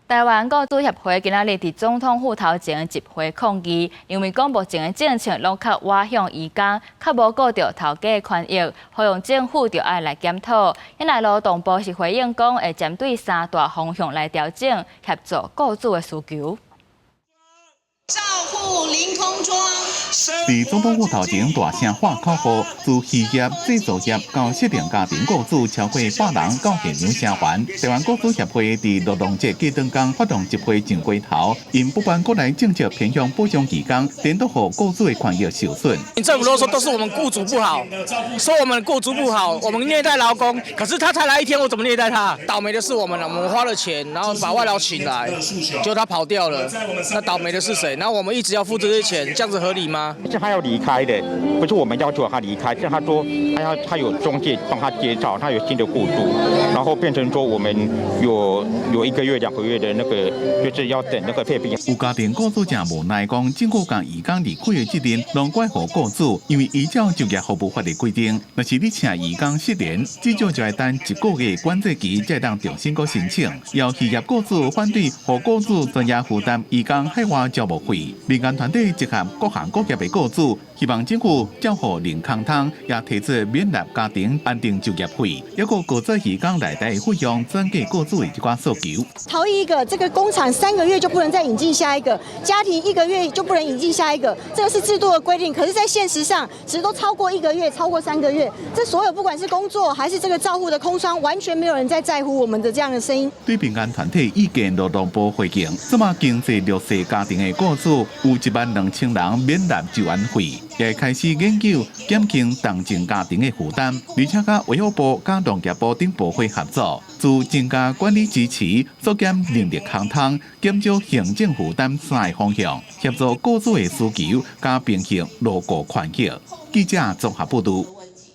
台灣僱主協會今仔日佇總統府頭前集會抗議，認為講目前的政策攏較倚向移工，較無顧著頭家的權益，呼籲政府著愛來檢討。因來勞動部是回應講，會針對三大方向來調整，協助僱主的需求。照護凌空窗。佇總統府頭前大聲喊口號，自漁業、製造業到失能家庭僱主超過百人到現場聲援。台灣僱主協會佇勞動節過當工發動集會上街頭，𪜶不滿國內政策偏向保障移工，顛倒予僱主的權益受損。政府都說都是我們僱主不好，說我們僱主不好，我們虐待勞工。可是他才來一天，我怎麼虐待他？倒霉的是我們了，我們花了錢，然後把外勞請來，結果他跑掉了，那倒霉的是誰？然後我們一直要付這些錢，這樣子合理嗎？是他要離開的，不是我們要求他離開，是他說他要他有中介幫他介紹，他有新的僱主，然後變成說我們有一個月2個月的那個，就是要等那個配比。有家庭僱主誠無奈講，政府將移工離開的責任攏怪予僱主，因為依照就業服務法的規定，若是你請移工失聯，至少就愛等一個月管制期，才會當重新閣申請。有漁業僱主反對，予僱主專業負擔移工海外照顧費。民間團體集合各行各業的僱主，希望政府照護零空窗，也提出免納家庭安定就業費，抑閣高做移工來台的費用，轉嫁僱主的這寡訴求。逃逸一個，這個工廠3個月就不能再引進下一個，家庭一個月就不能引進下一個，這個是制度的規定。可是，在現實上，其實都超過一個月，超過3個月，這所有不管是工作還是這個照護的空窗，完全沒有人在在乎我們的這樣的聲音。對民間團體意見，勞動部回應，這馬經濟弱勢家庭的僱主有1萬2千人免納就安費，也開始研究減輕單親家庭的負擔，而且佮衛福部、佮農業部等部會合作，自增加管理支持、縮減人力空窗、減少行政負擔三個方向，協助僱主的需求，佮平衡勞雇權益。記者綜合報導。